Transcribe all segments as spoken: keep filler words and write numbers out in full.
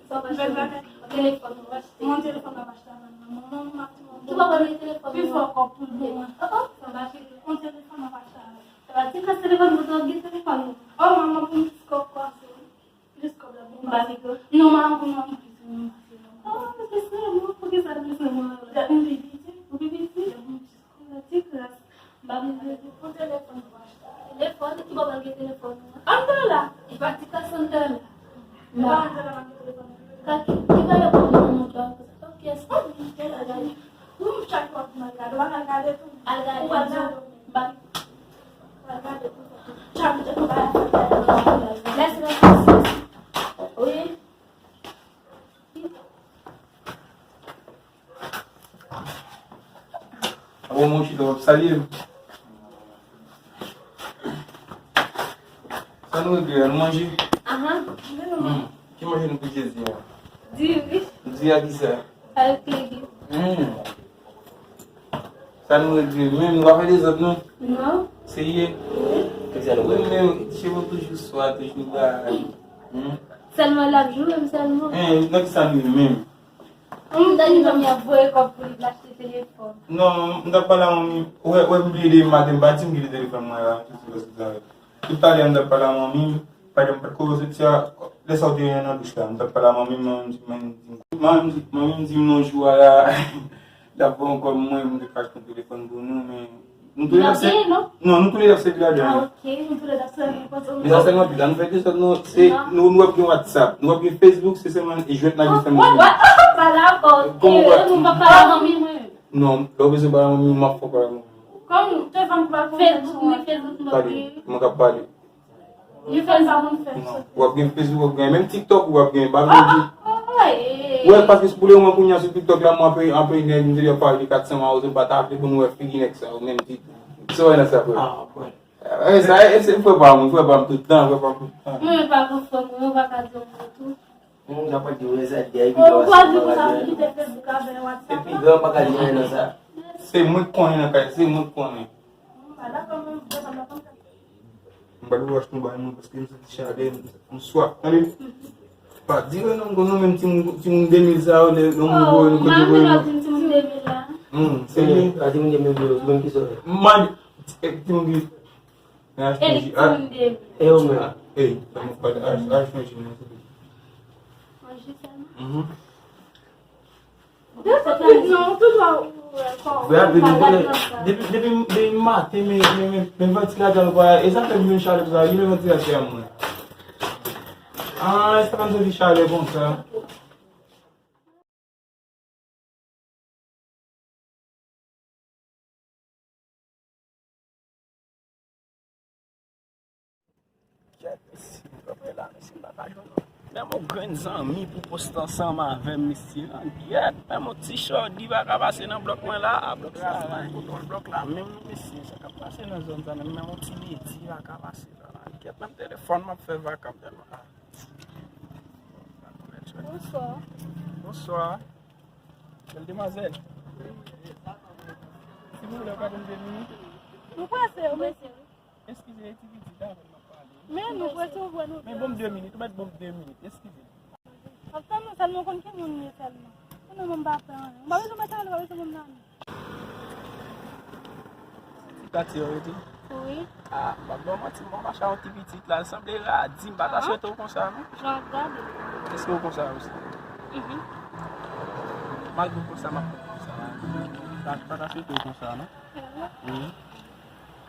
Sa w pa chanje. Telefòn ou achte. Yon telefòn m ap achte a manman m, ap di manman m. Ki papa gen telefòn ou? Pi fò kòb pou l ban mwen. Oh, oh. Sa m achte yon telefòn m ap achte a. Sa va ti klas telefòn pou w gen telefòn ou. Oh, manman pou m plis kòb kwa se. Plis kòb la pou m pase. Non, manman pou mwen plis, mwen pase. Oh, se sèlman, poukisa plis mwen? Lè m pi piti, ou pi piti? Lè m pi piti. Ti klas. M pa bezwen pou telefòn pou achte. Telefòn, ki bò w gen telefòn ou an? Anndan la. Li pa ti klas anndan la. Li pa anndan la, m ap gen telefòn. Kaki, ki valè pou mwen montre w? Kiyès? Ou m chak fwa pou m al gade, w al gade tou. Al gade. Ou al gade. M pa Al gade tou. Chak jou te tou bagay fè gade. Lè se la. Wi. Awo, mon chita, w ap salye m. Sa nou regle a, nou manje? Ahan. Hmm. Ki manje nou pou jodi a? Diri. Diri a ki sa? Avèk legim. Hmm. Sa nou regle menm, nou pa fè dezòd non. Non. Serye? Wi. Kisa nou regle? Menm, cheve w toujou swa, toujou bagay. Hmm. Sèlman l ap joure m sèlman. Hein, nan ki sa nou ye menm? Hum, Dani manmi ap voye kòb pou li achte telefòn. Non, m t ap pale a manmi. Ou wè, ou wè m bliye depi maten, m pa di m kite telefòn mwen la, m soti paske sa. Tout talè a m t ap pale a manmi m, pandan m pa t ko soti a, lè sa w te nan douch la, m t ap pale a manmi m, manmi m di, manmi m di, manmi m di, manmi m di m nan jou a la, l ap ban m kòb mwen, m te ka achte yon telefòn pou nou, men Nou tou lè n ap sèvi. Non, nou tou lè n ap sèvi ladan. Ah, ok, nou tou lè n ap sèvi. Men sa sèlman pita, nou fè dezòd, nou, se, nou, nou ap gen WhatsApp, nou ap gen Facebook, se sèlman jwèt n ap gen sèlman. Mwen pa dakò. Kòman w pa? Mwen pa pale a manmi mwen. Non, lè w bezwen pale a manmi w, m ap fè w pale a manmi w. Kòm te fanm pa konn Facebook, men Facebook, mwen pa pale. Mwen ka pale. Li fè l pa konn fè l. Non. W ap gen Facebook, w ap gen menm TikTok, w ap gen, pa vle di. Wè, paske pou le moman kounye a sou TikTok la, mwen anpil, anpil nèg, m te di ap pale de kat san mawozo, m pa ta vle pou nou wè figi nèg sa yo, menm ditou. Sa w wè nan sa, frè? Ah, wè. Eh, sa, eh, se frè pa mwen, frè pa m tout tan, frè pa m tout tan. Mwen menm pa gen frè mwen, yo pa ka di yon mo tou. Moun sa pral di w rezèt de epi ou pral di konsa pou kite Facebook avè WhatsApp. Epi gran pa ka di anyen nan sa. Se mwen k konnen nan kay, se mwen k konnen. M pa dakò, mwen, mwen pa dakò. M pa dwe achte yon bagay mwen paske m santi chalè, m, m swaf. Tande? Pa di wè non, nou menm timoun, timoun de mil sa yo, lè, lè moun voye nou kote voye nou. Timoun de mil la. Hmm, se li. A timoun de mil yo, menm ki sòrè. Man, eh, timoun ki, nan achte yon ji. E ou menm? Ey, sa mwen pa achte yon ji nan se li. Yon ji sèlman? Mhm. Vre, vre, depi, depi, depi maten, men, men, men, men vantilatè a nou pa, e sa fè m vin chalè konsa, li men vantilatè a mwen. Ah, e sa fè m santi chalè konsa. Kèt, mesye, m kanpe la, mesye, m pa ka jwenn non. Menm yon grenn zanmi pou poste ansanm avè m, mesye. Kèt, menm yon ti chòdi pa ka pase nan blòk mwen la. A, blòk sa, la, kote w blòk la menm, mesye, sa k ap pase nan zòn sa menm, menm yon ti ledi pa ka pase la. Kèt, menm telefòn m ap fè vakan tèlman. Bonswa. Bonswa. Bèl demwazèl. Silvouplè, ou ka ban m de minit? Nou prese, wi, mesye. Eskize, e ti pitit la, avè l m ap pale. Men nou prese, ou wè nou. Men ban m de minit, ou mèt ban m de minit, eskize. M ap tann ou sèlman, ou konn ki moun m ye sèlman. Ou menm, m pa fè anyen. M pa bezwen mèt ale, ou pa bezwen ban m nan. Ti katye yo rete? Wi. Ah, m ap ba w manti, m pa mache ak yon ti pitit la, l sanble radi, m pa ta swete w konsa, non. Jan w ap gade. Èske w konsa osi? Mhm. Malgre w konsa, m ap konsa la. M pa, m pa ta swete w konsa, non. Wi.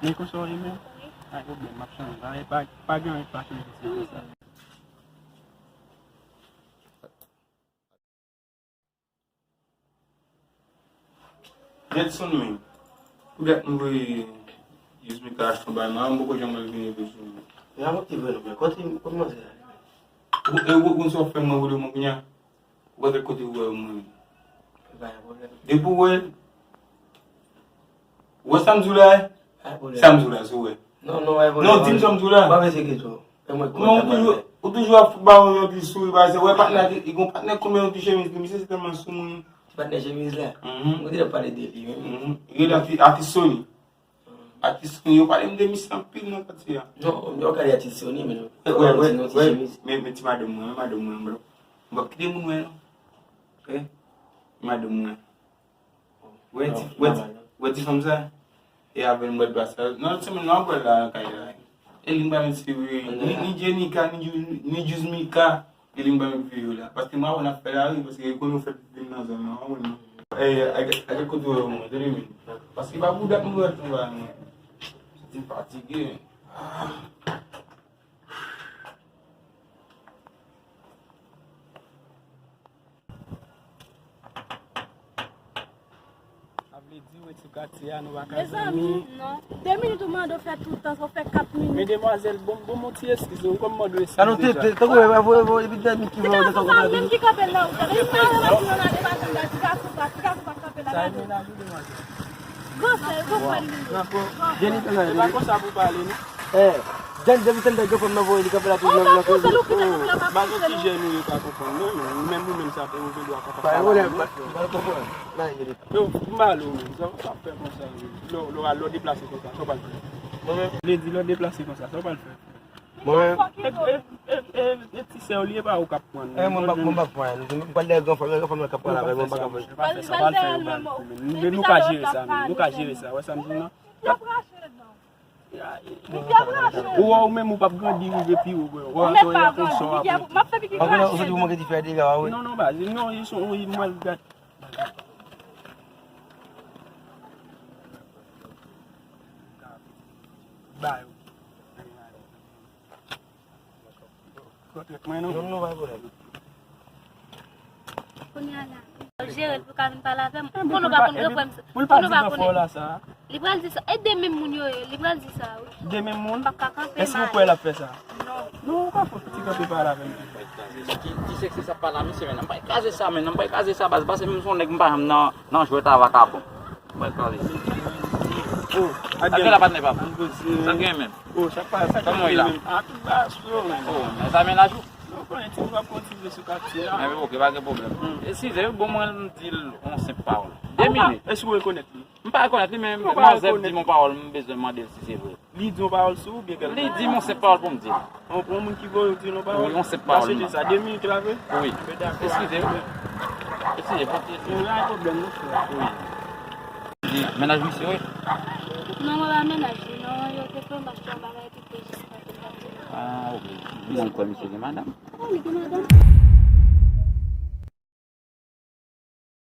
Men konsa w ye menm? Wi. Pa gen pwoblèm, m ap chanje. Pa, pa, pa gen anyen k pa chanje, se konsa. Getson, men. Poutèt m voye Yasmika achte yon bagay, mwen poko janm wè l vini pou sou mwen. Men a motive nou, men kote, kote manzè a li menm? Ou, e ou, ou konn sa w fè mwen vole mwen kounye a? Ou pa fè kote ou wè mwen. Pa gen pwoblèm. Depi w wè l, ou wè sa m di w la, eh? Pa gen pwoblèm. Sa m di w la, si w wè. Non, non, pa gen pwoblèm. Non, di m sa m di w la. Pa vle se geto. E mwen k konn sa pral fè. Ou toujou ap ba mwen yon ti souri, pa se, wè patnè ki, li gon patnè konn mwen yon ti chemiz li, misye se tèlman sou moun. Ti patnè chemiz la? Mhm. Mwen te ap pale de li, wi. Mhm. Rele atis, atis Sony. Mhm. Atis Sony, yo pale m de misye anpil nan katye a. Non, yo gade atis Sony, men non. Wè, wè, wè, wè, men, men ti madanm mwen, men madanm mwen, bro. M p ap kite moun wè, non. Wè, madanm mwen. Wè ti, wè ti, wè ti fanm sa? E avè l m bwè dlo sa. Nan lòt semèn, nou ap wè l la nan kay la. E li m pa menm siveye. Ni, ni Jenika, ni, Ju- ni Juzmika. E li m pa menm siveye yo la. Paske m pa wè n ap fè la ri, paske yo konnen yo fè pipi nan zòn nan, w konprann non. E, a, a, a, kote yo mwen, tande men. Paske pa pou dat mwen wè tout bagay mwen. Ti fatige. Ah. Sa vle di, wi, sou katye a, nou pa ka zanmi. Mezanmi, non. De minit ou mande w fè tout tan, sa w fè kat minit. Men demwazèl, bon, bon, mon ti eskiz, ou konn mande w eskiz deja. Alò, te, te, tankou, e, e, e, epi dènye ki vle sa, sa menm ki kanpe la, ou tande. Li pa wè ti nan ale pa janm la, ti gason pa, ti gason pa kanpe la. Sa e menaj ou, demwazèl? Granfrè, granfrè li ye. Granfrè. Jenny, e pa konsa pou pale, non. Eh, Jan, depi tande granfrè m nan voye li kanpe la toujou nan koze. Ba, nou ti jèn, nou yo pa konprann, non, non. Menm ou menm sa, ou gen dwa konprann. Pa gen pwoblèm, pa, pa konprann. Nan, Jenny. Yo, m ba l ou menm, sa, sa fè konsa, wi. Lò, lò, lò deplase konsa, sa w pral fè. Mwen menm. Vle di lò deplase konsa, sa w pral fè. Mwen menm. E, e, e, e, e ti sè w li ye pa ou k ap pran. Eh, mwen pa, mwen pa pran. Mwen pral dèyè granfrè m, granfrè m k ap pale avè mwen, mwen pa ka pran. Pa fè sa, pa fè sa, ou pral fè, ou pral fè. Men nou ka jere sa, men nou ka jere sa. Wè sa m di w lan? Ou wè ou menm ou p ap grandi rive pi wo, bro. Ou wè, ou wè, ou wè, ou wè, ou wè. Ou konnen, ou santi pou manke ti fè dega, wi. Non, non, baz, non, li son, wi, mwen gad. Ba yo. Kontwèt mwen, non? Non, non, pa gen pwoblèm. Kounye a la, w ap jere l pou ka vin pale avè m. Konnen w pa konn granfrè m sa. Konnen w pa konnen. Li pral di sa. E de menm moun yo ye. Li pral di sa, wi. De menm moun? M p ap ka kanpe mal. Èske ou kwè l ap fè sa? Non. Non, ou pa fè ti kanpe pale avè m. Ki, ki seksi sa pale a misye, men? M pa kraze sa, men. M pa kraze sa, baz. Pase menm son nèg, m pa janm nan, nan jwèt a vakabon. Mwen kraze. Oh, ak gen la patnè pa. Sa gen menm. Oh, sa pa, sa gen menm. A tout bas yo menm. Oh, men sa menaj ou? Non, konnen ti moun ap kontinye sou katye a. Men ok, pa gen pwoblèm. Eskize, bon, mwen m di l yon senp pawòl. De minit. Èske ou rekonèt li? M pa rekonèt li, men manzè di m yon pawòl, m bezwen mande l si se vre. Li di yon pawòl sou ou, byen kèlke. Li di m yon senp pawòl pou m di l. Yon, yon moun ki voye w di l yon pawòl? Wi, yon senp pawòl. N a chanje sa, de minit la vre? Wi. Eskize m. Eskize m. Eskize m. Yon pwoblèm, non, frè. Wi. Di, menaj misye, wi? Non, mwen pa menaj li, non, yo te fè yon bagay, epi te jis pa te. Ah, ok. Di mwen kwè misye gen madanm. Wi, li gen madanm.